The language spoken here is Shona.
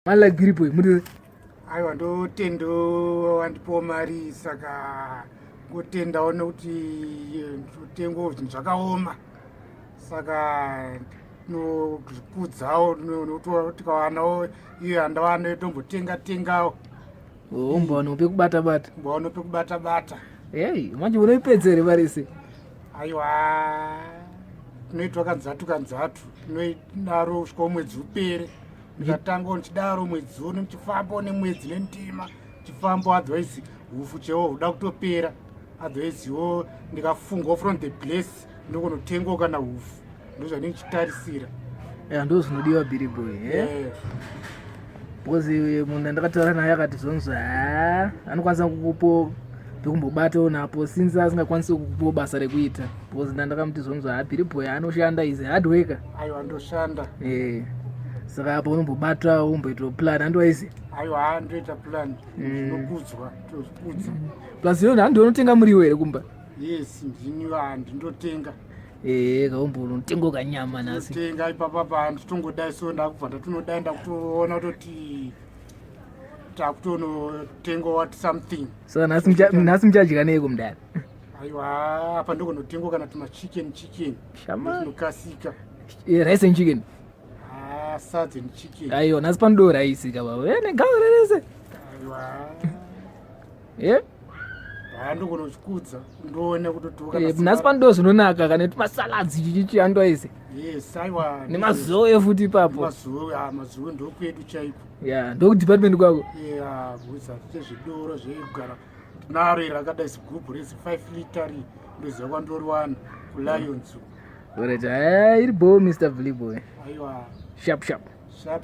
Mali like Biriboy muri. Aiwa, ndotendo wandipowo mari, saka ngotendawo nekuti totengawo zvinhu zvakaoma, saka tinozvikudzawo nekuti tikawanawo iyo yandawana tombotenga tengawo. Umbowana pekubata bata. Mbowana pekubata bata. Hey, manje unoipedza here mari ese? Aiwa, tinoitwa kanzatu kanzatu, tinoidaro kusvika mwedzi upere. Ndikatanga ndichidaro mwedzi uno, ndichifambawo nemwedzi nendima, ndichifamba, otherwise hufu chaiwo huda kutopera. Otherwise wo ndikafungawo from the place ndokunotengawo kana hufu, ndozvandinge ndichitarisira. Ya, ndo zvinodiwa, Biriboy, eh? Eh. Because munhu andakataura naye akati zvonzi ha, anokwanisa kukupo pekumbobatawo napo since asingakwanisi kukupawo basa rekuita, because ndandakamuti zvonzi ha, Biriboy anoshanda, is a hard worker. Aiwa, ndoshanda. Eh, saka apo unombobata, umboitawo plan, andiwaizi? Aiwa, ndoita plan. Zvinokudzwa, tozvikudza. Plus iwe handi unotenga muriwo here kumba? Yes, ndini handindotenga. Ee, kaumbo unotenga kanyama nhasi. Tenga ipapapa, nditongodai so ndakubva ndatonodai, ndakutoona kutoti takutonotenga what something. Saka nhasi muchadya neiko, mudara? Aiwa, apa ndokunotenga kana tumachicken chicken. Shama. Zvinokasika. Eh, rice and chicken. Ah, sadza and chicken. Aiwa, nhasi panodo rice kababa, e negaura rese. Aiwa. E. Ha, ndokunozvikudza, ndoona kutotoka. Eh, nhasi panodo zvinonaka, kana tumasalads chichichi, andoise. Yes, aiwa. Nemazoe futi ipapo. Mazoe, ah, mazoe ndokwedu chaiko. Ya, ndokudepartment kwako. Yeah, bhuza zvezvidoro zvegara tinaro iri rakadai zigubhu rezi 5 liter, ndoziva kwandoriwana kuLions. Alright, iri bo, Mr Bliboy. Aiwa. Sharp sharp. Sharp.